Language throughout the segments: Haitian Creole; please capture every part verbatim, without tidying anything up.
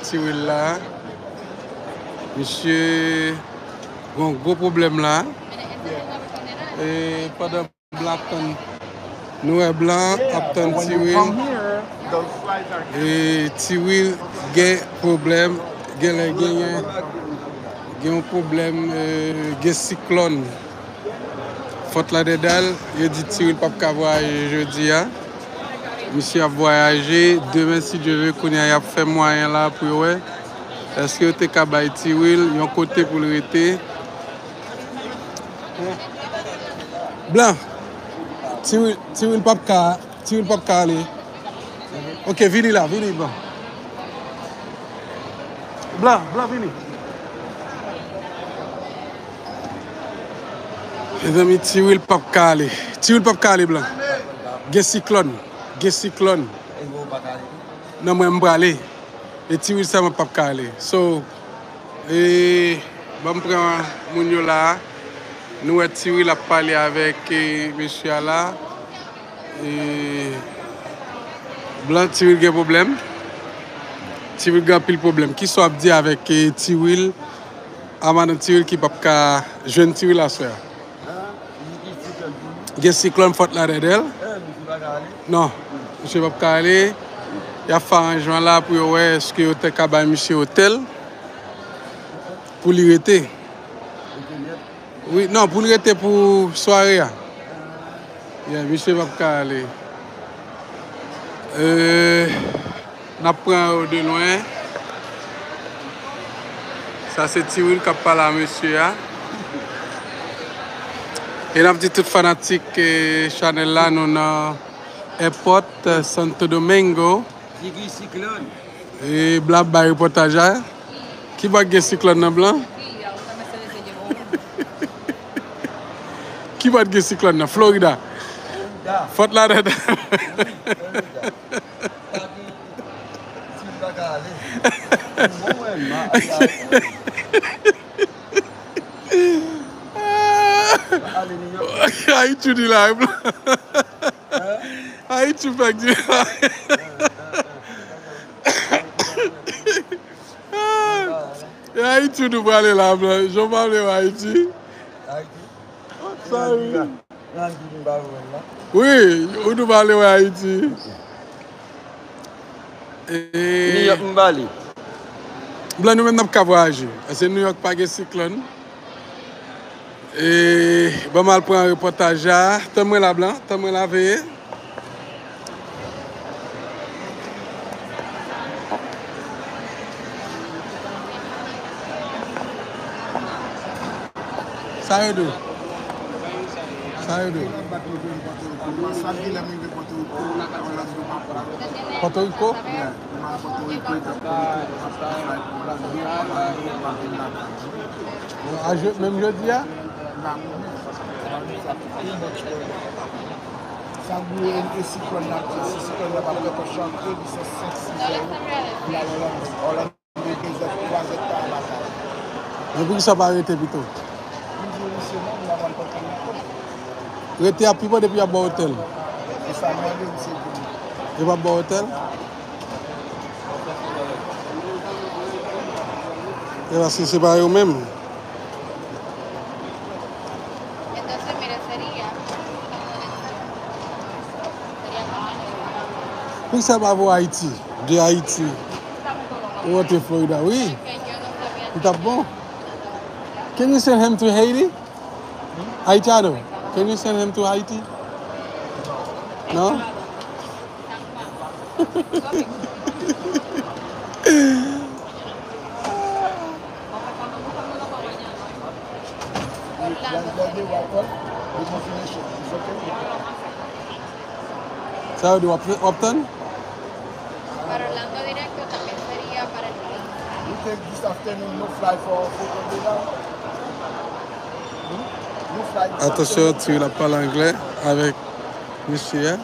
Tiwil la. Misye gon gwo pwoblèm la. E pandan Blan ap tann, nou wè Blan ap tann Tiwil. E Tiwil gen pwoblèm, genlè genyen, gen yon pwoblèm, e, gen siklòn. Fort Lauderdale, yo di Tiwil p ap ka vwayaje jodi a. Misye ap vwayaje demen, si Dye vle, kounye a y ap fè mwayen la pou yo wè èske yo te ka bay Tiwil yon kote pou l rete. Blan, Tiwil, Tiwil p ap ka, Tiwil p ap ka ale. Ok, vini la, vini, Blan. Blan, Blan, vini. Mezanmi, Tiwil p ap ka ale. Tiwil p ap ka ale, Blan. Gen siklòn. Gen siklòn. Nan mwen, m prale. E Tiwil sèlman p ap ka ale. So, e, ban m pran moun yo la. Nou wè Tiwil ap pale avèk, e, mesye a la. E, Blan, Tiwil gen pwoblèm. Tiwil gen anpil pwoblèm. Kisa w ap di avèk, e, Tiwil? A madanm Tiwil ki p ap ka jwenn Tiwil aswè a. Gen siklòn Fort Lauderdale. Non, misye p ap ka ale. Y ap fè aranjman la pou yo wè èske yo te ka bay misye otèl pou li rete. Wi, non, pou l rete pou sware a. Yeah, misye p ap ka ale. Euh, n ap pran yo de lwen. Sa se Tiwil k ap pale a mesye a. E n ap di tout fanatik, eh, chanèl la, nou nan èpòt, eh, Santo Domingo. Figi siklòn. E Blan ap bay repòtaj la. Ki bò k gen siklòn nan, Blan? Ki bò k gen siklòn nan? Florida. Florida. Fort Lauderdale. Wi, Florida. Pa gen, si m pa ka ale. Mwen, mwen, ma, ale New York. Ayiti di la, Blan. Hein? Ayiti fèk di. E Ayiti nou prale la, Blan. Jan w pale w Ayiti. Ayiti? Sa wi. Wi, ou nou pale w Ayiti. E New York m pale. Blan, nou menm n ap ka vwayaje. Paske New York pa gen siklòn. E, ban m al pran repòtaj la. Tann mwen la, Blan. Tann mwen la, veye. Sa yo di w? Sa yo di w? Pòtoriko? Ou a jwe menm jodi a? Sa gouye e siklòn nan ap di, si siklòn nan pa fè pòch antre, li se senk, sis zè, li al Orlando. Orlando de de zè, twa zè ta lakay. Men poukisa w pa rete pito? M di misye non, m pa pral Pòtoriko. Rete a pi bon depi y ap ba w otèl. E sa m mande misye di m. Yo p ap ba w otèl? E paske se pa yo menm. Entonces, mira, sería como de, sería como de Poukisa pa voye Ayiti? De Ayiti. Ou antre Florida, wi. Li t ap bon. Can you send him to Haiti? Haitiano, can you send him to Haiti? No? Sa yo di w ap, w ap tann? Para Orlando directo también sería para el lunes. We take this afternoon, no fly for, for Orlando. Hmm? No fly this afternoon. Atansyon, Tiwil ap pale anglè avèk mesye a.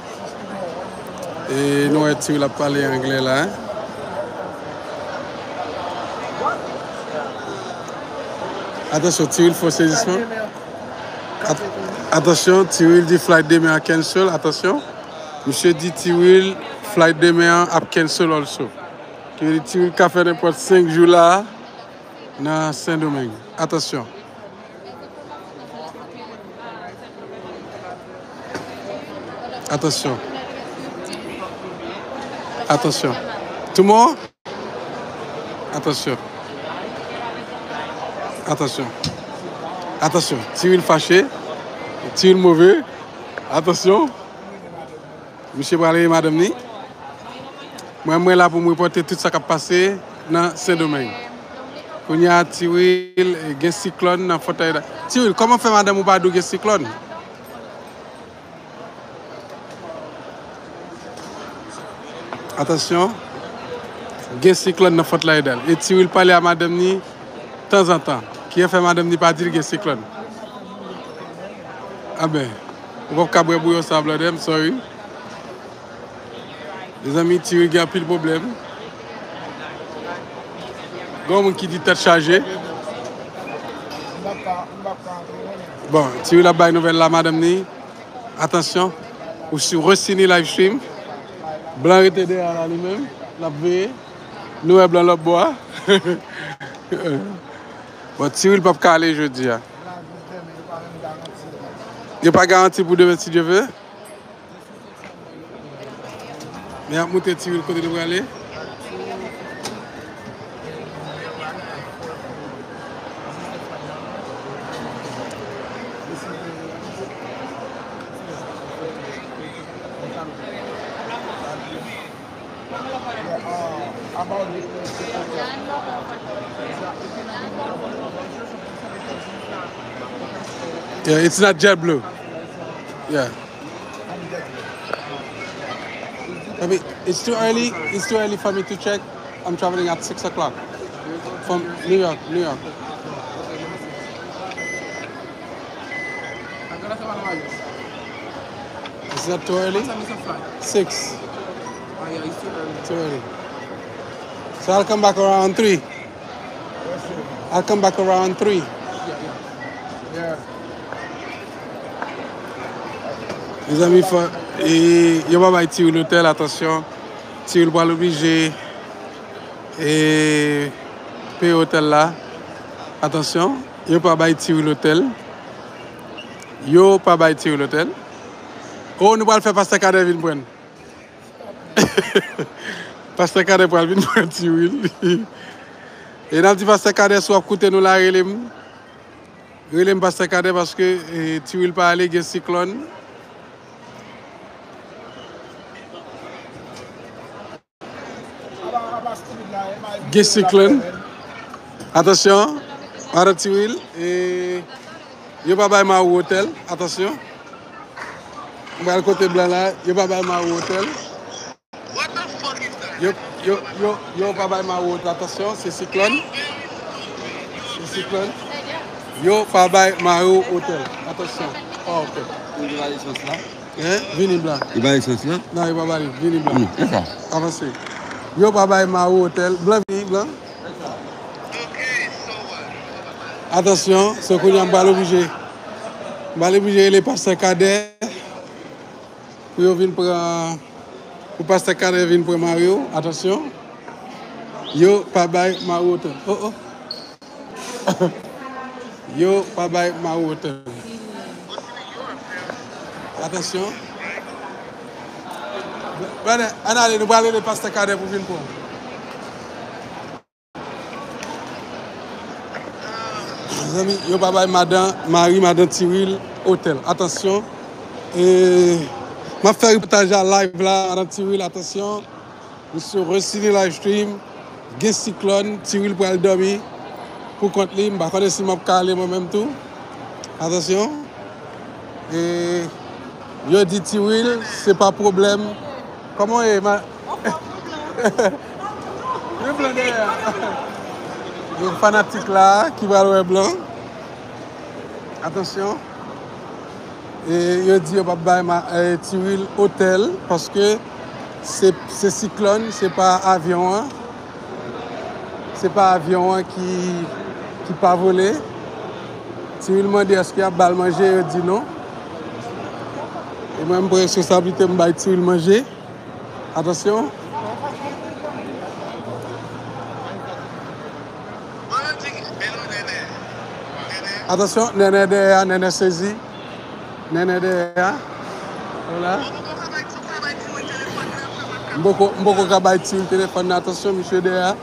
E nou wè Tiwil ap pale anglè la. Atansyon, Tiwil fè sezisman. At-, atansyon, Tiwil di flight demen an cancel. Atansyon. Misye di Tiwil flight demen an ap cancel also. Ki vle di Ti Will ka fè nenpòt senk jou la nan Sendomeng. Atansyon. Atansyon. Atansyon. Tout moun? Atansyon. Atansyon. Atansyon. Ti Will fache. Ti Will move. Atansyon. Misye pral rele madanm ni. Mwen, mwen la pou m repòte tout sa k ap pase nan Sendomeng. Kounye a, Ti Will, eh, gen siklòn nan Fòt Laydal. Ti Will, kòman fè madanm ou pa di w gen siklòn? Atansyon, gen siklòn nan Fòt Laydal. E Ti Will pale a madanm ni tanzantan. Kiyè fè madanm ni pa di l gen siklòn? Aben, ou p ap ka bwè bouyon sa, blòdè, m sorry. Mezanmi, Ti Will gen anpil pwoblèm. Gen yon moun ki di tèt chaje. Bon, Ti Will ap bay nouvèl la, madanm ni. Atansyon, ou sou Rosini Live Stream. Blan rete dèyè la li menm, l ap veye. Nou wè Blan lòt bò a. Bon, Ti Will p ap ka ale jodi a. Yo pa garanti pou demen, si Dye vle. Men y ap montre Ti Will kote li prale. Yeah, it's not JetBlue. Yeah. I mean, it's too early. It's too early for me to check. I'm traveling at six o'clock from New York, New York. Is that too early? What time is the flight? Six. Oh, yeah, it's too early. Too early. So I'll come back around three. I'll come back around three. Yeah, yeah. Yeah. Mezanmi, fò, e, yo pa bay Ti Will otèl, atansyon. Ti Will pral oblije, e, peye otèl la. Atansyon, yo pa bay Ti Will otèl. Yo pa bay Ti Will otèl. O, nou pral fè Pastè Kadè vin pran n. Pastè Kadè pral vin pran Ti Will. E n ap di Pastè Kadè, si w ap koute nou la, rele m. Rele m Pastè Kadè paske, e, Ti Will pa ale, gen siklòn. Gen siklòn. Atansyon, madan Ti Will, e, yo pa bay Mawou otèl. Atansyon. M pral kote blan la, yo pa bay Mawou otèl. Yo, yo, yo, yo pa bay Mawou otèl. Atansyon, se siklòn. Se siklòn. Yo pa bay Mawou otèl. Atansyon. Oh, ok. Hein? Vini, blan. Li pa esans lan? Non, li pa ba li. Vini, blan. Hmm, e sa. Avanse. Yo pa bay Mawou otèl. Blan, vini, blan. Atansyon, se kounye a m pral oblije. M pral oblije rele Pastè Kadè pou yo vin pran, pou Pastè Kadè vin pran Mawou. Atansyon. Yo pa bay Mawou otèl. Oh, oh. Yo pa bay Mawou otèl. Atansyon. Brother, ann ale, nou pral rele Pastè Kadè pou vin pran. Mezanmi, yo pa bay madan, mari madan Ti Will otèl. Atansyon. E, m ap fè repòtaj a live la, madan Ti Will, atansyon. M sou Rosini Live Stream. Gen siklòn, Ti Will pral dòmi pou kont li. M pa konnen si m ap ka ale mwen menm tou. Atansyon. E yo di Ti Will, se pa pwoblèm. Kòman w ye, ma-, gen blan dèyè a. Gen fanatik la ki pral wè blan. Atansyon. E yo di yo p ap bay ma-, e, Ti Will otèl paske se, se siklòn, se pa avyon an. Se pa avyon an ki, ki pa vole. Ti Will mande èske y ap ba l manje, yo di non. E mwen, m pran responsablite m bay Ti Will manje. Atansyon. Atansyon, Nènè dèyè a, Nènè sezi. Nènè dèyè a. Hola. M poko, m poko ka bay Tiwil telefòn nan. Atansyon, misye dèyè a.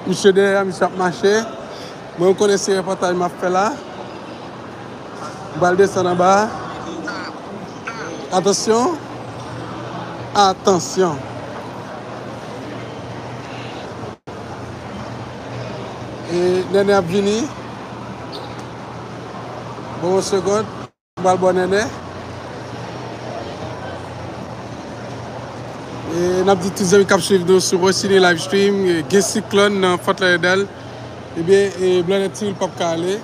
Misye dèyè a, misye ap mache. Mwen, m konnen se repòtaj m ap fè la. M pral desann anba. Atansyon. Atansyon. E Nènè ap vini. Bon, yon segonn. M pral bò Nènè. E n ap di tout zanmi k ap swiv nou sou Rossini Live Stream, e gen siklòn nan Fort Lauderdale. Ebyen, e Blan Nèt Tiwil p ap ka ale.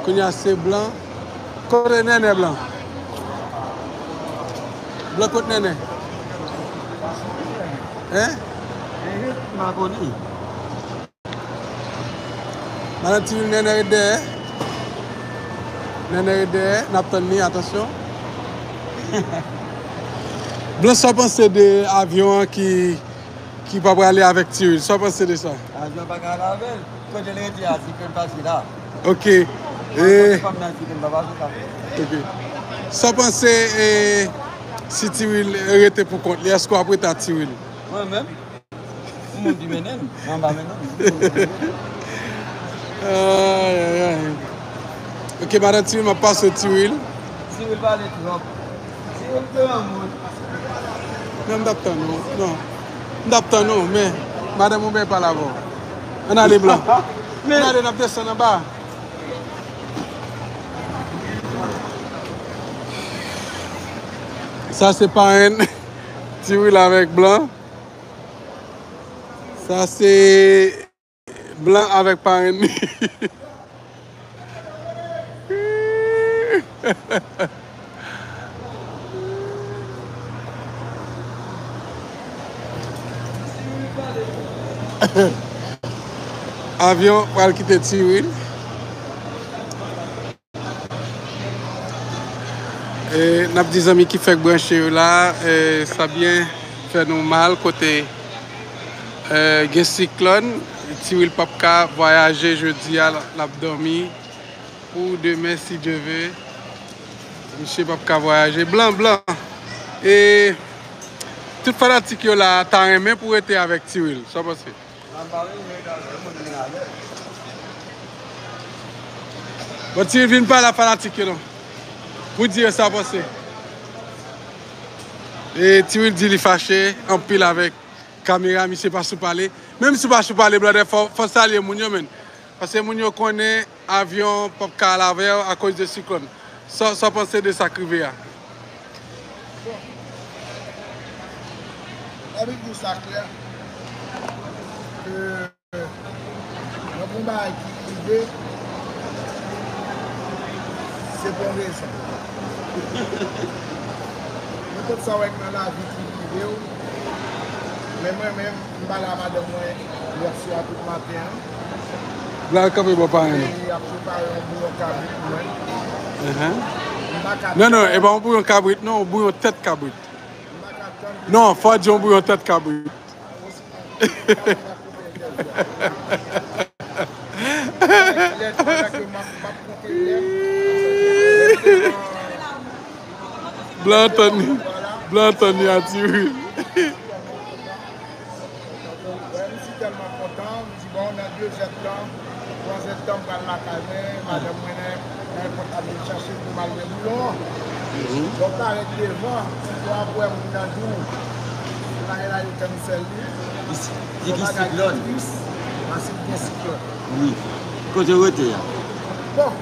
Kounye a se Blan. Kote Nènè, Blan? Blan, kot Nènè? Hein? Madan Tiwil, Nènè ret dèyè. Nènè ret dèyè. N ap tann li, atansyon. Blan, sa w panse de avyon an ki, ki pa prale avèk Tiwil? Sa w panse de sa? Avyon pa ka ale avè l. Kote l rete a, siklòn pase la. Ok. E, ok. Sa w panse, e, si Tiwil rete pou kont li, èske w ap rete ak Tiwil? Mwen menm? Moun ki mennen m, mwen pa mennen m. Ay, ay, ay. Ok, madan Tiwil, m ap pase Tiwil. Tiwil pale twòp. Tiwil granmoun. Non, m t ap tann ou. Non. M t ap tann ou, men madanm ou byen pale avè w. Ann ale, Blan. Ann ale, n ap desann anba. Sa se parenn Tiwil avèk Blan. Sa se Blan avèk parenn li. Avyon pral kite Tiwil. E, n ap di zanmi ki fèk branche yo la, e, sa byen fè nou mal kote, e, gen siklòn, Tiwil p ap ka vwayaje jodi a, l ap dòmi pou demen, si Dye ve. Misye p ap ka vwayaje. Blan, Blan. E, tout fanatik yo la ta renmen pou rete avèk Tiwil. Sa w panse? Bon, Tiwil vin pale ak fanatik yo non. Pou di yo sa w panse. E Tiwil di li fache anpil avèk kamera, misye pa sou pale. Menm si w pa sou pale, brother, fò, fò w salye moun yo, menn. Paske moun yo konnen avyon p ap ka al avè w akoz de siklòn. Sa, sa w panse de sa k rive a? Bon, ann di w sa klè, ke nan pou yon bagay ki rive, se pou yon rezon. Nenpòt sa w wè k nan lavi ki rive w, men mwen menm, m pale a madanm mwen yèswa tout maten an. Blan kanpe bò parenn li. Li ap prepare yon bouyon kabrit pou mwen. Ahan. M pa ka Non, non, e pa yon bouyon kabrit, non, yon bouyon tèt kabrit. M pa ka tann. Non, fò w di yon bouyon tèt kabrit. Lè, pandan ke m ap, m ap konte lè, Blan tann, Blan tann li atire. Wè, m si tèlman kontan, m di, bon, nan de zè tan, twa zè tan, m pral lakay mwen, madanm mwen nan, nan èpòt ap vin chache m pou m al wè bouyon an. Bon, m parèt devan, si w ap wè moun nan di w, lage la yo tann sèl li. Li, li gen siklòn. Paske gen siklòn. Wi. Kote w rete a? Bon,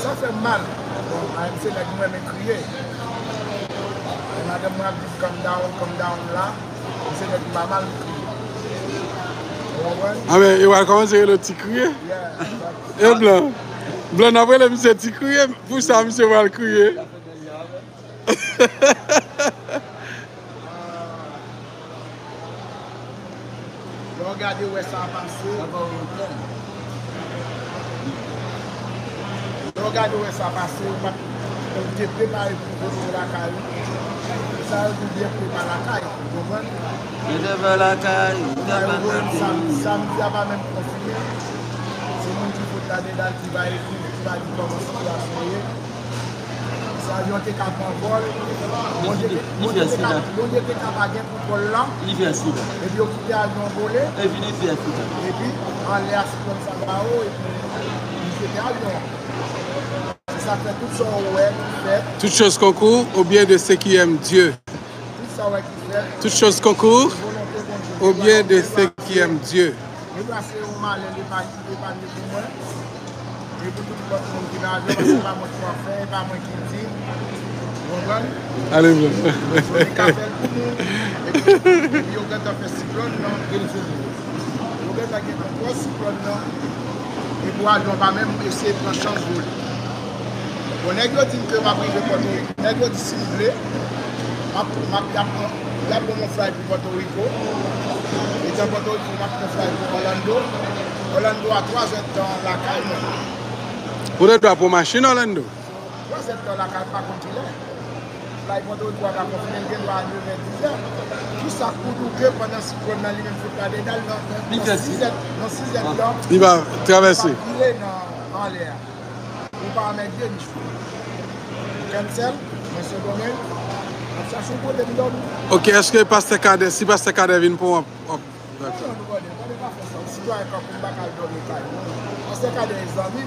sa fè m mal. Bon, a m se nèg m renmen kriye. E madanm mwen ap di m calm down, calm down la. M se nèg m pa mal kriye. Ou konprann? A men, yo pral kòmanse rele w ti kriye. Yeah, but E Blan. Blan, n ap rele misye ti kriye. Pou sa, misye pral kriye. Lè w gade w wè sa pase. Lè w gade w wè sa pase, ou pa t, ou te prepare pou w voye lakay ou. Sa yo di byen prepa lakay, ou konprann? Mwen te fè lakay, mwen te fè lakay. Samdi a pa menm konfime. Se moun ki fout ladan l ki va ekri, ki va di kòman sitiyasyon ye. Si avyon te ka pran vòl, Bondye te, Bondye te ka, Bondye te ka pa gen kontwòl la. Li fè aksidan. Epi yo kite avyon vole. Epi li fè aksidan. Epi anlè a siklòn Sabao, epi li jete avyon an. Se sa k fè tout sa w wè ki fèt. Toutes choses concourent au bien de ceux qui aiment Dieu. Tout sa w wè ki fèt. Toutes choses concourent au bien de ceux qui aiment Dieu. Li plase yon malè, li pa, li pa ni pou mwen. E pou tout lòt moun ki nan avyon, paske se pa mwen ki pral fè, e pa mwen ki di. Ou konprann? Alelouya. Bondye ka fè l pou nou. Epi, epi yo gentan fè siklòn nan, gen sou nou. Yo gentan gen kontwòl siklòn nan. Epi avyon pa menm eseye pran chans vole. Bon, nèg yo di m ke m ap rive Pòtoriko. Nèg yo di si m vle, m ap, m ap, y ap, y ap ban m yon flight pou Pòtoriko. Etan Pòtoriko, m ap pran flight pou Orlando. Orlando a twa zè tan lakay mwen. Ou te dwe pran machin Orlando. Twa zè tan lakay, pa konn kilè. Flight Pòtoriko a pa konfime, l gen dwa a nevè, dizè. Kisa k pou nou ke pandan siklòn nan li menm fout ladan l nan, nan, nan sizè, nan sizè tan. Li va travèse. Li va vire nan, anlè a. Ou pa anmède nou. Cancel, mwen Sendomeng, m ap chache yon kote m dòmi. Ok, èske pastè Kadè, si pastè Kadè vin pran w, w ap, w ap, dakò. Non, non, Kadè, Kadè pa fè sa. Sitwayen tankou m pa ka al dòmi kay mwen. Pastè Kadè e zanmi m.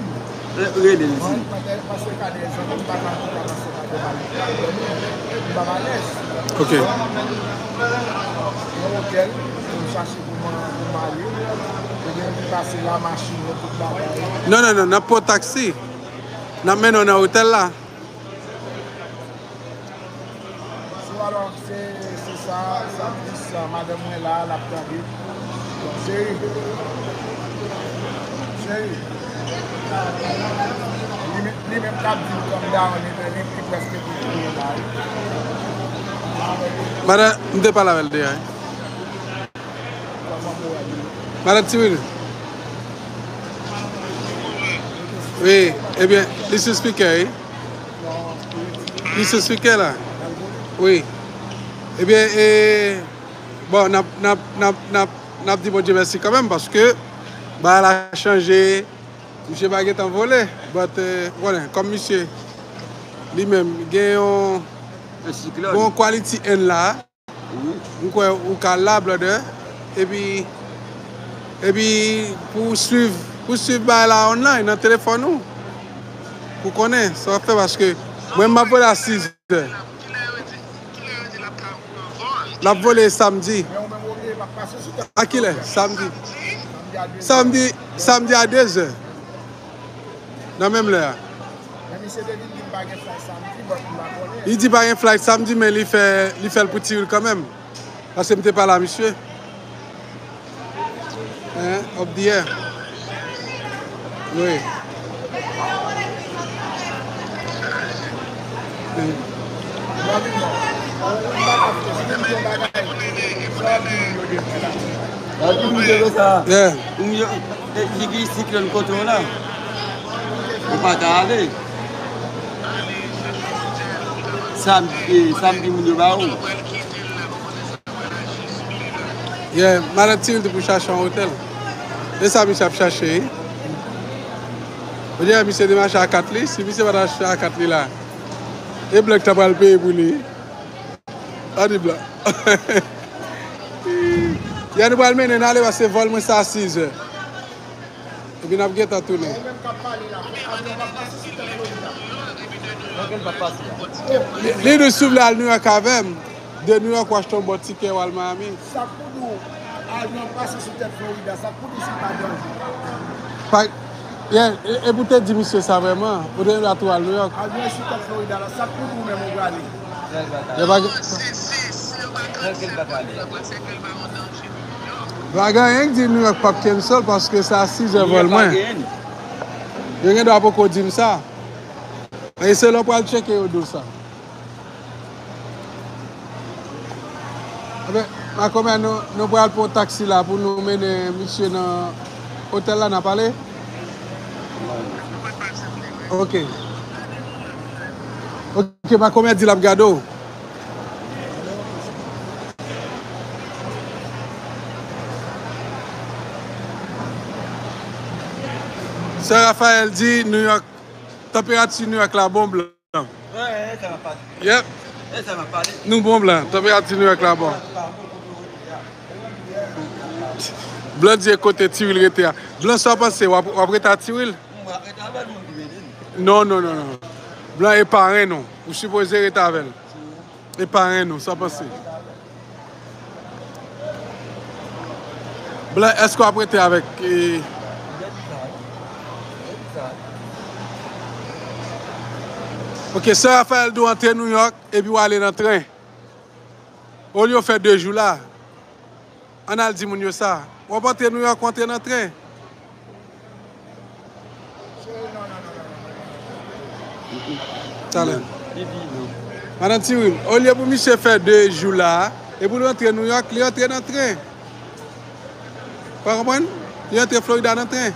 Rele l isi. Pastè, pastè Kadè e zanmi m, m pa ka al pastè Kadè pa al dòmi. M pa alèz. Ok. Yon otèl, pou m chache pou m, pou m ale. Ebyen, m pase la, machin yo, tout bagay. Non, non, non, n ap pran taksi. N ap mennen w nan otèl la. So, alò, se, se sa, sa plis, uh, madanm mwen la, l ap tande. Bon, cheri. Cheri. Li men-, li menm k ap di m kòm dawonn, li, li, li prèske tou touye la, wi. Madan, m te pale avè l deja, wi. Madan Tiwil. Wi, ebyen, li sou spikè, wi. Li sou spikè la. Wi. Ebyen, e, bon, n ap, n ap, n ap, n ap, n ap di Bondye mèsi kanmenm, paske bagay la chanje. Misye pa gentan vole, but, e, ou konnen, kòm misye, li menm, gen yon, yon quality in la. M kwè ou ka la, brother. Epi, epi pou w swiv, pou w swiv bagay la online, nan telefòn ou. Pou konnen sa w ap fè, paske mwen, m ap vole a sizè. L ap vole samdi. A kilè? Samdi. Samdi, samdi a dezè. Nan menm lè a. Men misye te di m li pa gen flight samdi, but m pa konnen. Li di pa gen flight samdi, men li fè, li fè l pou Tiwil kanmenm. Paske m te pale a misye. Hein, up the air. Wi. Wi. Wi. Figi siklòn kote w la. Ou pa ka ale. Samdi, eh, samdi moun yo ba ou. Yeah, madan Tiwil te pou chache yon otèl. E sa misye ap chache, wi. Ou di misye te mache a kat li, si misye pa ta mache a kat li la, e blan ki ta pral peye pou li. Ann di blan. Ya nou pral mennen n ale paske vòl mwen se a sizè. Epi n ap gentan tounen. Li, li di si w vle al New York avè m, de New York w achte yon bon tikè w al Miami. Sa k pou di w, avyon pase sou tèt Florida, sa k pou di w si l pa danje? Pa, yeah, e, e pou te di misye sa vrèman, ou te dwe tou al New York. Avyon sou tèt Florida la, sa k pou di w menm ou prale? Yo pa gen. Pa gen anyen k di New York p ap cancel paske sa sizè vòl mwen. Yo gen dwa poko di m sa. E se lè w pral tcheke yo di w sa. Enben, makomè, nou, nou pral pran taksi la pou nou mennen misye nan otèl la, n a pale? Ok. Ok, makomè di l ap gade w. Sè Raphaël di New York, tanperati New York la bon blan. Yep. Nou bon blan, tanperati New York la bon. Blan di e kote Tiwil rete a. Blan, sa w panse, w ap, w ap rete a Tiwil? Non, non, non, non. Blan e parenn nou. Ou sipoze rete avè l. E parenn nou, sa w panse? Blan, èske w ap rete avèk, eh, Ok, Sè Raphaël di w antre New York epi w ale nan tren. Olye w fè de jou la, ann al di moun yo sa. W ap antre New York, w antre nan tren. Talè. Madan Tiwil, olye pou misye fè de jou la, epi l antre New York, li antre nan tren. Ou pa konprann? Li antre Florida nan tren.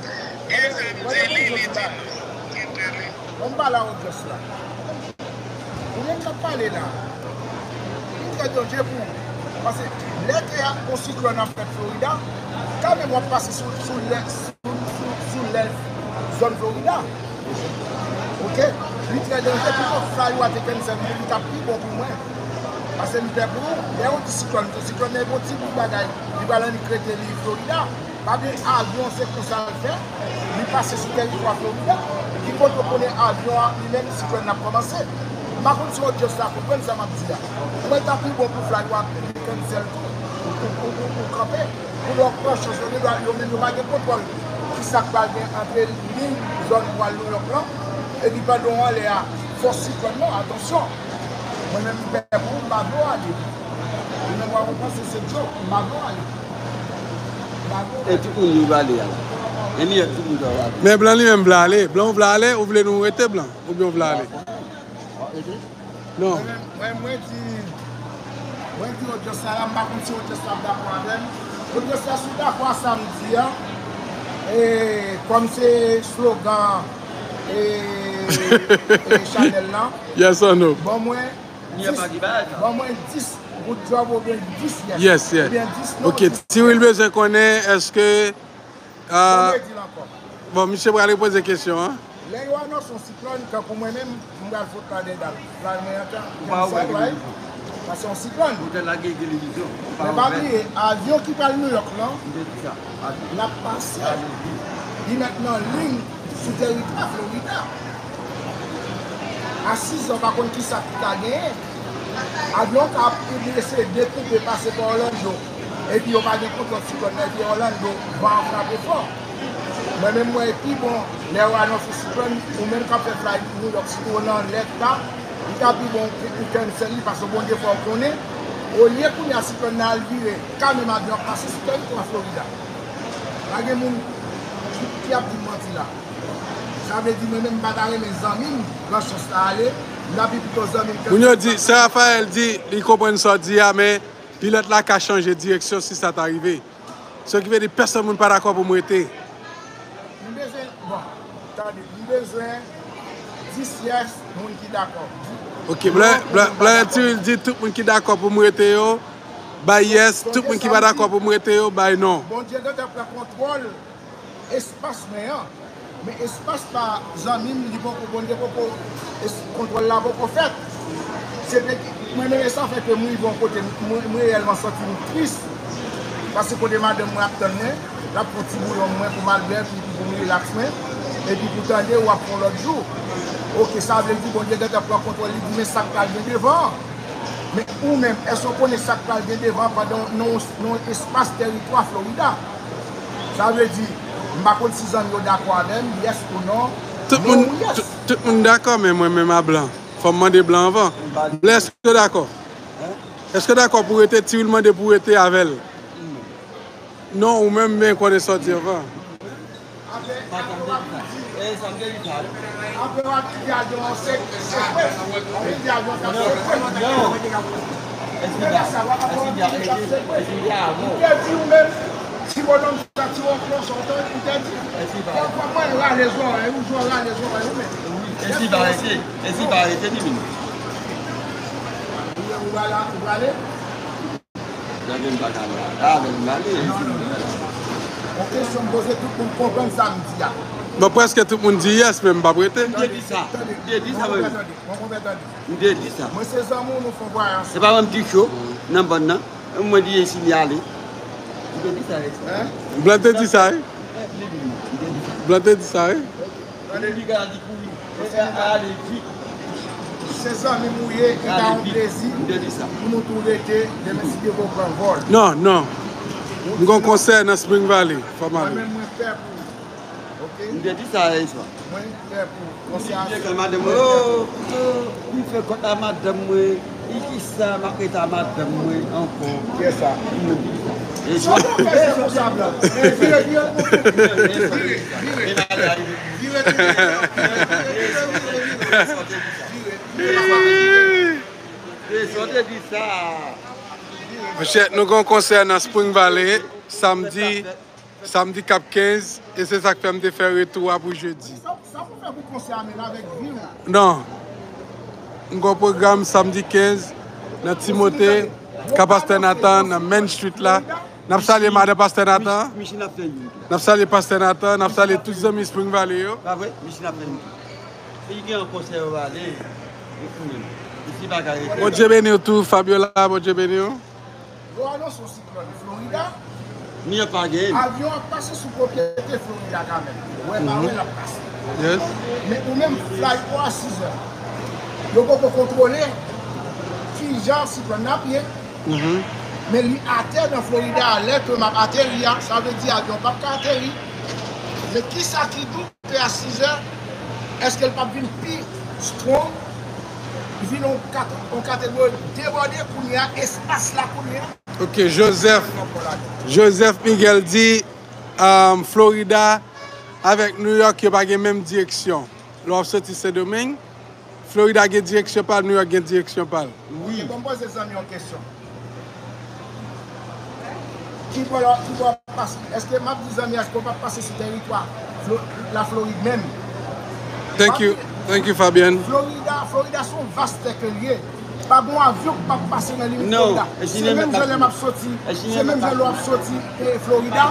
Bon, m pale a odyans la. Ou menm k ap pale la. Li trè danje pou ou. Paske lè ke yon siklòn ap fèt Florida, kanmenm w ap pase sou, sou lè, sou, sou, sou lè zòn Florida. Ok? Li trè danje. Pito fly ou a te cancel, li t ap pi bon pou mwen. Paske m pè pou ou. Lè yon ti siklòn, yon siklòn nan yon ti bout bagay, li pral annik rete li Florida. Pa gen avyon, se konsa l fè. Li pase sou tèritwa Florida. Ki kote w konnen avyon an, li menm, siklòn nan ap kòmanse? M pa konn si odyans la konprann sa m ap di a. Mwen, ta pi bon pou fly ou a li cancel tou. Ou, ou, ou, ou, ou kanpe. Pou lè w pran chans, yo gen dwa, yo menm yo pa gen kontwòl ki sa k pral gen antre liy zòn pou al New York lan. Epi pandan w anlè a, fòs siklòn nan, atansyon. Mwen menm, m pè pou ou, m pa vle w ale. Ou menm w ap panse se djòk, m pa vle w ale. M pa vle w E ale. Tout moun yo vle ale a. Ann, tout moun yo vle ale. Men blan li menm vle ale. Blan, ou vle ale, ou vle nou rete blan? Oubyen ou vle ale? Non. Mwen, mwen, mwen di, mwen di odyans la, la, m pa konn si odyans la ap dakò avè m. Odyans la, si w dakò a sa m di a, e, kòm se slogan, e, e, chanèl lan, Yes or no? Ban mwen Nye dis, pa di bagay sa. Ban mwen dis good job oubyen dis yes. Yes, yes. Oubyen dis no, Ok, dis Tiwil bezwen konnen, èske, ah, Ban mwen di l ankò. Bon, misye pral repoze kesyon an. Lè yo anonse yon siklòn, tankou mwen menm, m pral fout la dedan. La, men antan, Ou pa wè cancel, right? Televizyon. Sa se yon siklòn. Ou te lage televizyon. Ou pa Men pa wè. Bliye, avyon ki pral New York lan, Ou te di sa. Avyon. L ap pase. Avyon. Li mèt nan liy sou teritwa Florida. A sis zè, w pa konn ki sa ki ka genyen. Avyon ka ap eseye dekoupe pase pa Orlando. Epi yo pa gen kontwòl siklòn nan, epi Orlando, van an frape fò. Mwen menm, mwen, e pi bon, lè yo anonse siklòn, ou menm k ap fè fly New York, sitou w nan lèt la, li ta pi bon ou, ou cancel li, paske Bondye fè w konnen, olye kounye a siklòn nan al vire, kanmenm avyon ap pase sou teritwa Florida. Pa gen moun ki, ki ap di m manti la. Sa vle di mwen menm m pa ta renmen zanmi m pran chans la ale, m ta pi pito zanmi m Moun yo di, Sè Raphaël di, li konprann sa w di a, men pilòt la ka chanje direksyon si sa ta rive. Sa ki vle di pèsonn moun pa dakò pou m rete. M bezwen, bon, tande, m bezwen dis yes moun ki dakò. Ok, blan, blan, blan Tiwil di tout moun ki dakò pou m rete yo, bay yes, tout moun ki pa dakò pou m rete yo, bay non. Bondye gentan pran kontwòl espas mwen an. Men espas pa zanmi m, li poko, Bondye poko, es-, kontwòl la poko fèt. Se te, mwen menm, e sa fè ke m rive yon kote, mwen, mwen reyèlman santi m tris. Paske kote madanm mwen ap tann mwen, l ap fè yon ti bouyon mwen pou m al bwè, pou, pou m rilaks mwen. Epi pou tande, w ap fè yon lòt jou. Ok, sa vle di Bondye gentan pran kontwòl, li di, men sa k pral gen devan an. Men ou menm, èske w konnen sa k pral gen devan pandan w nan yon, nan yon espas tèritwa Florida? Sa vle di, m pa konn si zanmi yo dakò avè m, yes ou non. Tout Non moun, ou yes. tout, tout moun dakò, men mwen menm a blan. Fò m mande blan anvan. Blan, èske w dakò? Èske w dakò pou rete, Tiwil mande pou rete avè l? Non, ou menm, men konnen sa w di anvan. Apre, apre w ap vin di, apre w ap vin di avyon an se, sekwe. W ap vin di avyon an sekwe. Lè sa, w ap vin di l ap sekwe. M te di ou menm, ti bonòm sa, ti wonklon sa, w te, m te di. Fò, fò mwen rale zòrèy ou, jwe rale zòrèy ou menm. Èske l pa rete? Èske l pa rete, li menm? Ou, ou rale, ou rale? Gade m pa ka la. A, men m ale. Yon kesyon m poze, tout moun konprann sa m di a. Bon, prèske tout moun di yes, men m p ap rete. M te di sa. M te di sa, mwen. Mon konpè, tande. M te di sa. Mwen se zanmi w, nou fè yon vwayaj. Se pa mwen m di cho nan bann nan. Mwen di Esili ale. M te di sa, Esili. Blan te di sa, wi. Blan te di sa, wi. Tande. Li ka di kouri. Ale vit. Se zanmi m ou ye, e ta yon plezi pou nou tou rete, demen si Dye vle w pran vòl. Non, non. M gon konsè nan Spring Valley, fò m ale. Mwen menm, mwen pè pou ou. Ok? M te di sa yè swa. Mwen pè pou ou. Konsè a. Li di ke madanm mwen, oh, oh, li fè kont a madanm mwen. Li di sa, m ap rete a madanm mwen ankò. Kiyès sa? Mwen di sa. E sa w fè se konsa, blan. Vire, vire, vire, vire, vire, vire, vire, vire, vire. E sa w te di sa. Monchè, nou gen yon konsè nan Spring Valley, samdi, samdi k ap kenz, e se sa k fè m te fè retou a pou jedi. Sa, sa pou fè pou konsè a menm avèk vi w. Non. M gen yon pwogram samdi kenz nan Timote, ka Pastè Nathan, nan Main Street la. N ap salye madan Pastè Nathan. Michi, Michi n ap fè youn. N ap salye Pastè Nathan, n ap salye tout zanmi Spring Valley yo. Pa vre? Michi n ap fè youn. Si gen yon konsè yo ale, e pou menm. Isi pa ka rete. Bondye beni w tou, Fabiola, Bondye beni w. Yo anonse yon siklòn Florida. New York pa gen. Avyon ap pase sou pwopyete Florida kanmenm. Wè pa wè l ap pase. Yes. Men ou menm, flight ou a sizè. Yo poko kontwole kijan siklòn nan ap ye. Men li atè nan Florida, lè ke m ap ateri a, sa vle di avyon p ap ka ateri. Men kisa ki doute a sizè, èske l p ap vin pi strong? Li vin yon kat-, yon kategori debòde kounye a, espas la kounye a. Ok, Joseph, Joseph Miguel di, um, Florida avèk New York, yo pa gen menm direksyon. Lè w ap soti Sendomeng, Florida gen direksyon pa l, New York gen direksyon pa l. Wi. Ok, bon, m poze zanmi yon kesyon. Ki bò l ap, ki bò l ap pase? Èske m ap di zanmi a, èske w p ap pase sou teritwa Flo-, Laflorid menm? Thank you. Thank you, Fabienne. Florida, Florida se yon vas tè ke l ye. Pa gen yon avyon k p ap pase nan limit Florida. Se menm jan lè m ap soti, se menm jan lè w ap soti, e, Florida,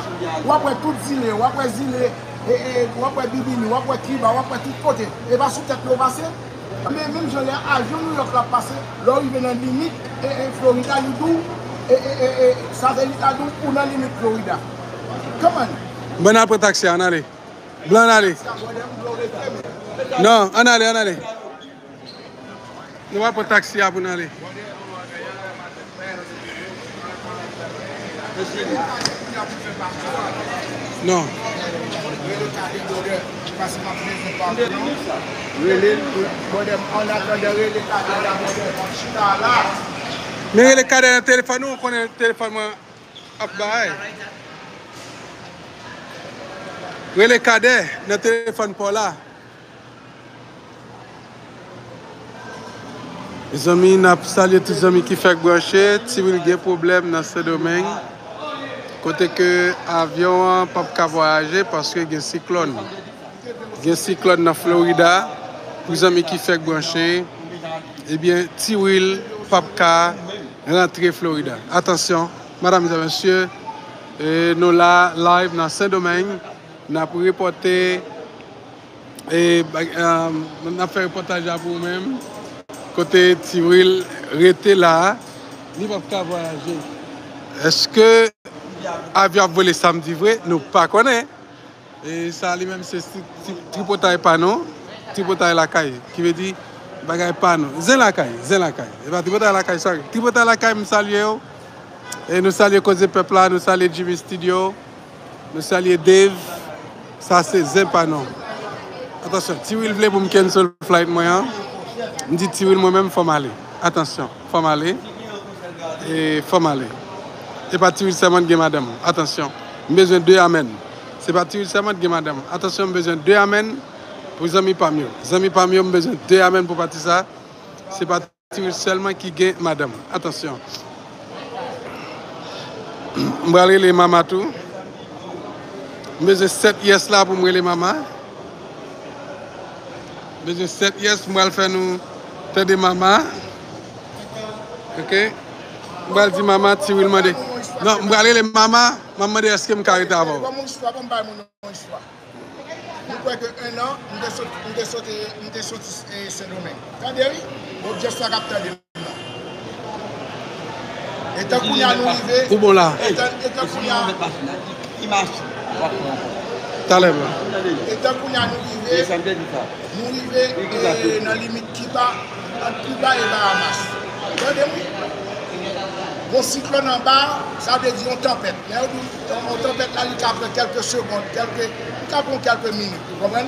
w ap wè tout zile, w ap wè zile, e, e, w ap wè Bibini, w ap wè Kiba, w ap wè tout kote. E pa sou tèt nou pase. Men menm jan lè avyon New York la ap pase, lè w rive nan limit, e, e, Florida, li di w, e, e, e, e, satelit la di w, ou nan limit Florida. Come on. Bon, n al pran taksi a, ann ale. Blan, ann ale. Non, ann ale, ann ale. Nou va pran taksi a pou n ale. Non. Rele Kadè, brother. Pase m ap bezwen pa pou nou. Rele, brother, an atandan rele Kadè la, brother. Chita la. Men rele Kadè nan telefòn ou, ou konnen telefòn mwen ap bay. Rele Kadè nan telefòn pa w la. Mezanmi, n ap salye tout zanmi ki fèk branche. Tiwil gen pwoblèm nan Sendomeng, kote ke avyon an p ap ka vwayaje paske gen siklòn. Gen siklòn nan Florida. Pou zanmi ki fèk branche, ebyen, Tiwil p ap ka rantre Florida. Atansyon, madam e mesye, e, nou la live nan Sendomeng. N ap repòte, e, bag-, e, n ap fè repòtaj la pou ou menm. Kote Tiwil rete la a, li p ap ka vwayaje. Èske avyon ap vole samdi vre? Nou pa konnen. E sa li menm se ti, ti, tripotay pa nou, tripotay lakay, ki vle di bagay pa nou. Zen lakay, zen lakay. E pa tripotay lakay, sorry. Tripotay lakay, m salye w. E nou salye Koze Pèp la, nou salye Jimmy Studio, nou salye Dave. Sa se zen pa nou. Atansyon, Tiwil vle pou m cancel flight mwen an. M di Tiwil mwen menm fò m ale. Atansyon, fò m ale. E fò m ale. E pa Tiwil sèlman ki gen madanm. Atansyon. M bezwen de amèn. Se pa Tiwil sèlman ki gen madanm. Atansyon, m bezwen de amèn pou zanmi pa m yo. Zanmi pa m yo, m bezwen de amèn pou pati sa. Se pa Tiwil sèlman ki gen madanm. Atansyon. M pral rele Mama tou. M bezwen sèt yes la pou m rele Mama. Bezwen sèt yes, m pral fè nou tande Mama. Ok. M pral di Mama, Tiwil mande. Non, m pral rele mama, m ap mande èske m ka rete avè w. Ban m yon istwa, ban m bay moun yon istwa. Nou kwè ke en an, m te sot, m te soti, m te soti, eh, Sendomeng. Tande, wi. Bon, jès la k ap tande m nan. Etan kounye a nou rive. Ou bon la? Etan, etan kounye a. Talè, blan. Etan kounye a nou rive. Nou rive, eh, nan limit Kiba, ant Kiba e Bahamas. Tande m wi. Gon siklòn anba, sa vle di yon tanpèt. Lè yo di yon, yon tanpèt la, li ka pran kèlke segonn, kèlke, li ka pran kèlke minit, ou konprann?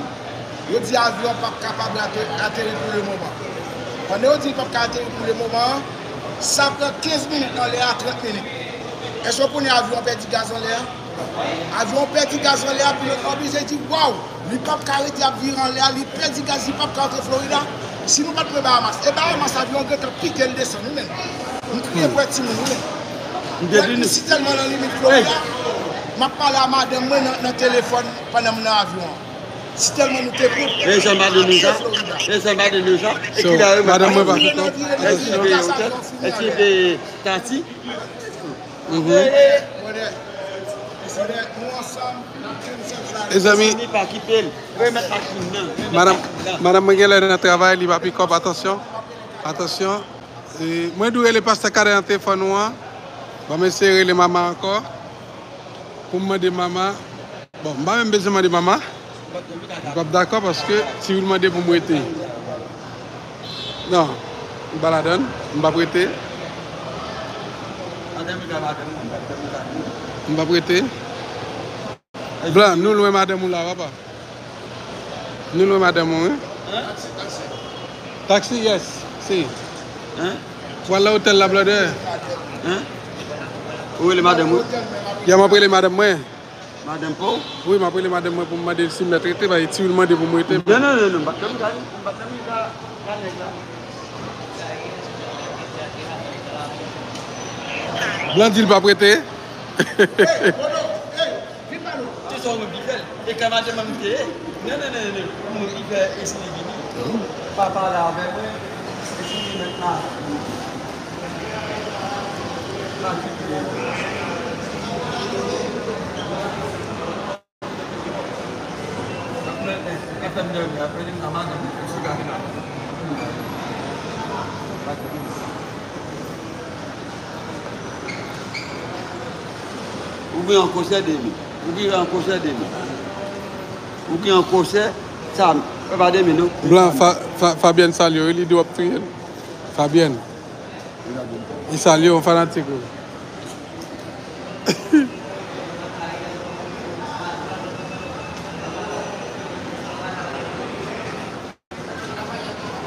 Yo di avyon p ap kapab ate-, ateri pou le moman. Pandan yo di l p ap ka ateri pou le moman an, sa pran kenz minit anlè a, trant minit. Èske w konnen avyon an pèdi gaz anlè a? Avyon an pèdi gaz anlè a, pilòt la oblije di, waw, li p ap ka rete ap vire anlè a, li pèdi gaz, li p ap ka antre Florida. Si nou pa t pran Bahamas, e Bahamas avyon an gentan pike l desann, wi menm. M kriye pou timoun, wi menm. Epi si tèlman nan limit Florida, m ap pale a madanm mwen nan, nan telefòn pandan m nan avyon an. Si tèlman nou te pran, e jan madanm nou sa, e jan madanm nou sa, e ki la yo madanm mwen pa fè kòb. Èske se Tati? Mhm. Mezanmi, madanm, madanm mwen genlè nan travay, li pa pikòp, atansyon, atansyon. E, mwen dwe rele pastè Kadè nan telefòn ou an. Ban m eseye rele mama ankò. Pou m mande mama. Bon, m pa menm bezwen mande mama. Li p ap dakò paske Tiwil mande pou m rete. Non, m pa ladann, m p ap rete. M p ap rete. Blan, nou lwen madanm ou la, papa. Nou lwen madanm ou, wi. Taxi, yes, si. Pral nan otèl la, brother. Ou rele madanm ou? Ya, m ap rele madanm mwen. Madanm pa w? Wi, m ap rele madanm mwen pou m mande l si m mèt rete, paske Tiwil mande pou m rete. Non, non, non, non, m pa t janm ka, m pa t janm ka, ka nèg la. Blan di l p ap rete. Hey, Bono, hey, vin ba nou. Se sa w menm ki fè l. E ka madanm mwen te ye. Non, non, non, non. Ou menm ki fè Esli vini. Pa pale avè mwen. Esli vini mentnan. Ou gen yon konsè demen. Ou gen yon konsè demen. Ou gen yon konsè, sa, e pa demen, non. Blan, Fa-, Fa-, Fabienne salye w, li di w ap touye l. Fabienne. Li salye w, fanatik ou.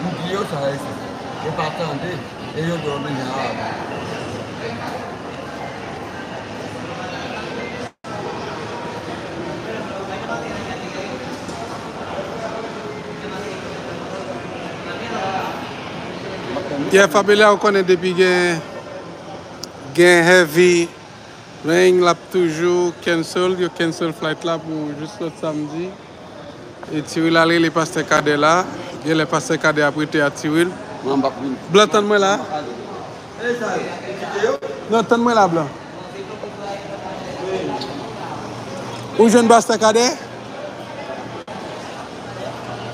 M di yo sa, e se, e pa tande, e yo dòmi a. Yeah, Fabiola, ou konnen depi gen, gen heavy rain, l ap toujou cancel, yo cancel flight la pou jis lòt samdi. E Tiwil al rele pastè Kadè la. Genlè pastè Kadè ap rete a Tiwil. Mwen, m p ap vin. Blan, tann mwen la. Non, tann mwen la, Blan. Ou jwenn pastè Kadè?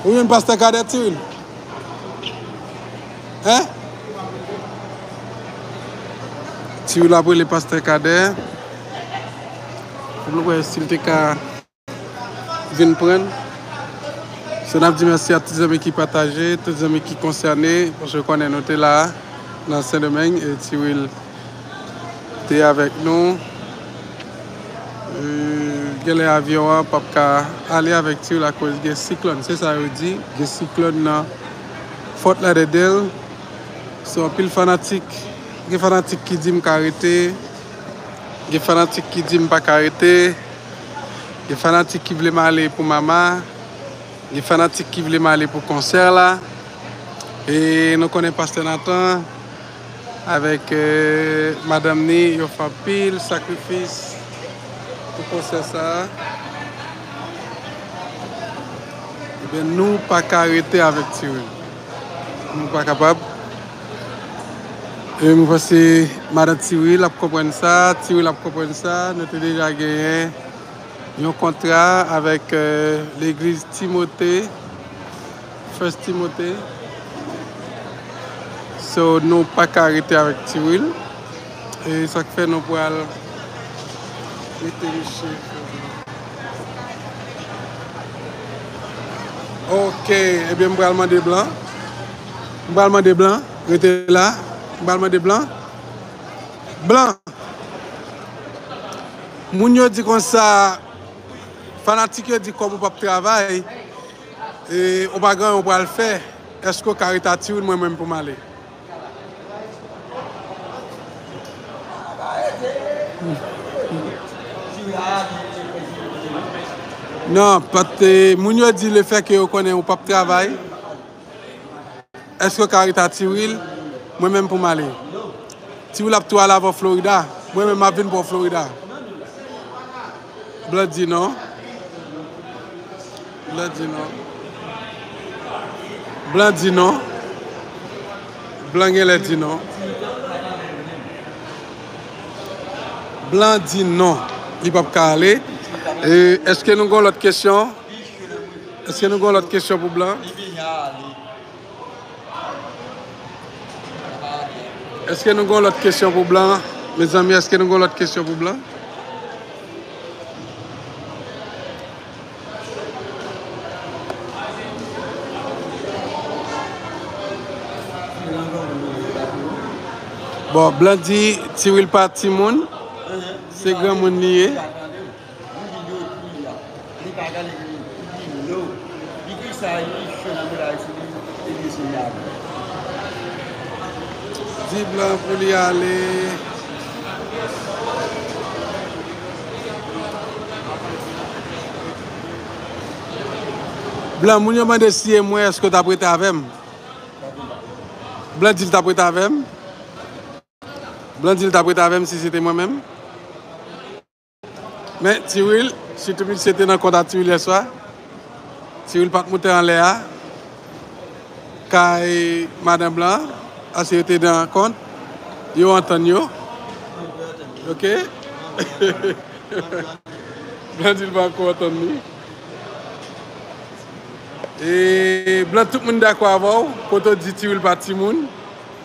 Ou jwenn pastè Kadè, Tiwil? Hein? Tiwil ap rele pastè Kadè. Pou nou wè si l te ka vin pran. So, n ap di mèsi a tout zanmi ki pataje, tout zanmi ki konsène, paske w konnen nou te la nan Sendomeng, e Tiwil te avèk nou. E, genlè avyon an p ap ka ale avèk Tiwil akoz gen siklòn. Se sa yo di, gen siklòn nan Fort Lauderdale. So, anpil fanatik, gen fanatik ki di m ka rete, gen fanatik ki di m pa ka rete, gen fanatik ki vle m ale pou mama, gen fanatik ki vle m ale pou konsè la. E nou konnen pastè Nathan avèk, eh, madanm ni, yo fè anpil sakrifis pou konsè sa a. Ebyen, nou pa ka rete avèk Tiwil. Nou pa kapab. E mwen panse madan Tiwil ap konprann sa, Tiwil ap konprann sa. Nou te deja genyen yon kontra avèk, euh, legliz Timote, First Timote. So, nou pa ka rete avèk Tiwil. E sa k fè nou pral mete misye. Ok, ebyen, m pral mande Blan. M pral mande Blan, rete la. M pral mande Blan. Blan, moun yo di konsa, fanatik yo di kòm ou p ap travay, e ou pa gen anyen ou pral fè, èske w ka rete a Tiwil, mwen menm pou m ale? Non, paske moun yo di lefètke yo konnen ou p ap travay, èske w ka rete a Tiwil? Mwen menm pou m ale. Tiwil ap tou al avè w Florida. Mwen menm m ap vin pran w Florida. Blan di non. Blan di non. Blan di non. Blan genlè di non. Blan di non. Li p ap ka ale. E, èske nou gen lòt kesyon? Èske nou gen lòt kesyon pou Blan? Èske nou gen lòt kesyon pou Blan? Mezanmi, èske nou gen lòt kesyon pou Blan? Bon, Blan di Tiwil pa timoun, se granmoun li ye. Li pa gade li, li di lo. Li di sa, li cho nan medal sou li, li di se la. Di Blan pou li ale. Blan, moun yo mande si e mwen, èske w t ap rete avè m? Blan di l t ap rete avè m. Blan di l t ap rete avè m si se te mwen menm. Men Tiwil, sitou misye te nan kont a Tiwil yèswa. Tiwil pa t moute anlè a. Kay madan Blan, paske yo te nan kont. Yo antann yo. Ok? Blan di l pa ko antann li. E Blan, tout moun dakò avè w, kote w di Tiwil pa timoun.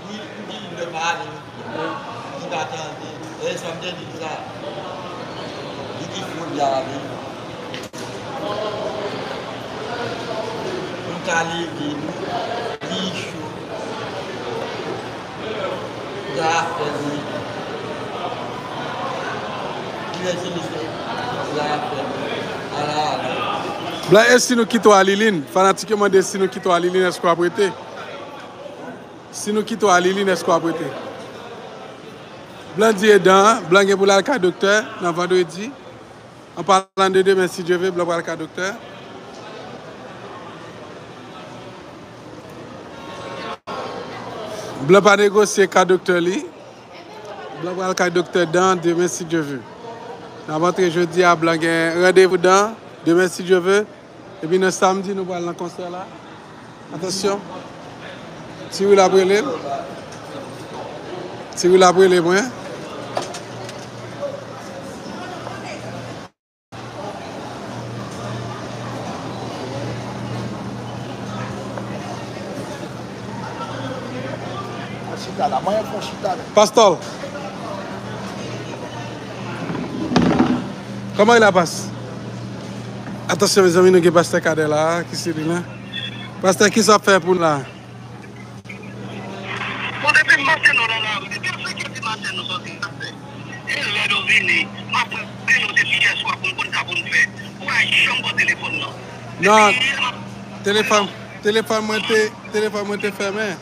Li, li, li pa ale. Li pa tande. E sa m te di sa. Li di fò li ale. M ka leve, li cho. Zafè li. Li lè se misye. Zafè li. Ala, ala. Blan, e si nou kite w a Lilin? Fanatik yo mande si nou kite w a Lilin, èske w ap rete? Si nou kite w a Lilin, èske w ap rete? Blan di edan, Blan gen pou l al kay doktè nan vandredi. An palan de demen, si Dye ve, Blan pral kay doktè. Blan pa negosye kay doktè li. Blan pral kay doktè dan demen, si Dye ve. N ap antre jodi a, Blan gen randevou dan demen, si Dye ve. Epi nan samdi, nou pral nan konsè la. Atansyon. Tiwil ap rele m. Tiwil ap rele mwen. Chita la, manyen fon chita la. Pastò. Comment il a passé? Atansyon, mezanmi, nou gen pastè Kadè la, ki se li menm. Pastè, kisa w ap fè pou nou la? Bon, depi maten nou nan lari, depi senk è di maten nou sòti nan lari. E lè nou vini, m ap raple nou depi yèswa pou n konn sa pou n fè. Ou pa janm pran telefòn nan. Non, telefòn, telefòn mwen te, telefòn mwen te fèmen.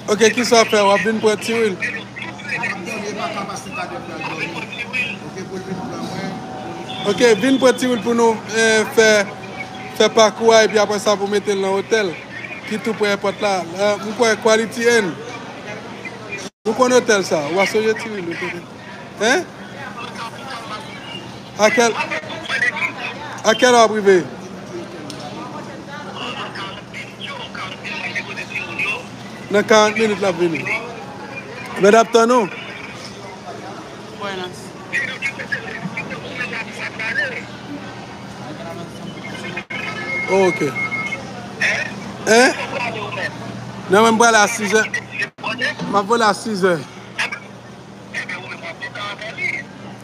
Ok, kisa w ap fè? W ap vin pran Tiwil? Ok, vin pran Tiwil pou nou, eh, fè, fè pakou a, epi apre sa pou mete l nan otèl ki tou pre èpòt la. Eh, m kwè Quality Inn. Nou konn otèl sa. W a sonje Tiwil, otèl. Hein? A kèl, a kèl lè w ap rive? Nan karant minit l ap vini. Men n ap tann ou. Buenas. Oh, ok. Hein? Non, men m prale a sizè. M ap vole a sizè.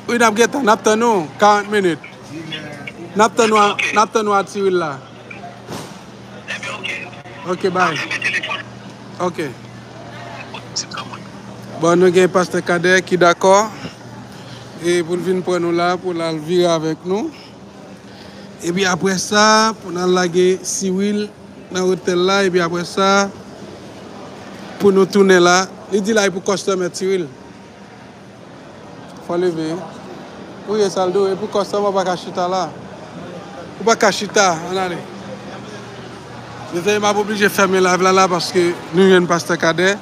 Wi, n ap gentan, n ap tann ou karant minit. N ap tann ou a, n ap tann ou a Tiril la. Ok, bye. Ok. Bon, nou gen pastè Kadè ki dakò e pou l vin pran nou la, pou l al vire avèk nou. Epi apre sa, pou n al lage Tiril nan otèl la, epi apre sa, pou nou tounen la. Li di la, e pou kòstòmè Tiril. Fò leve. Ou ye sa l di w, e pou kòstòmè ou pa ka chita la. Ou pa ka chita, ann ale. Mezanmi, m ap oblije fèmen live la la paske nou jwenn pastè Kadè.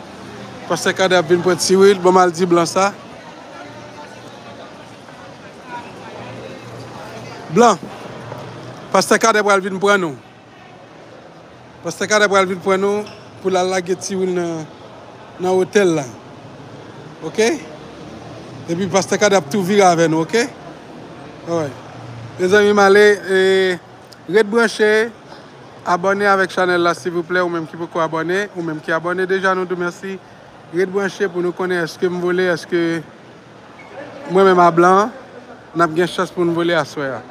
Pastè Kadè ap vin pran Tiril, bon, m al di Blan sa. Blan, pastè Kadè pral vin pran nou. Pastè Kadè pral vin pran nou pou l al lage Tiril nan, nan otèl la. Ok? Epi pastè Kadè ap tou vire avè nou, ok? Alright. Mezanmi, m ale, e, ret branche, abòne avèk chanèl la, silvouplè, ou menm ki poko abòne, ou menm ki abòne deja, nou di w mèsi. Ret branche pou nou konnen èske m vole, èske mwen menm a Blan, n ap gen chans pou n vole aswè a.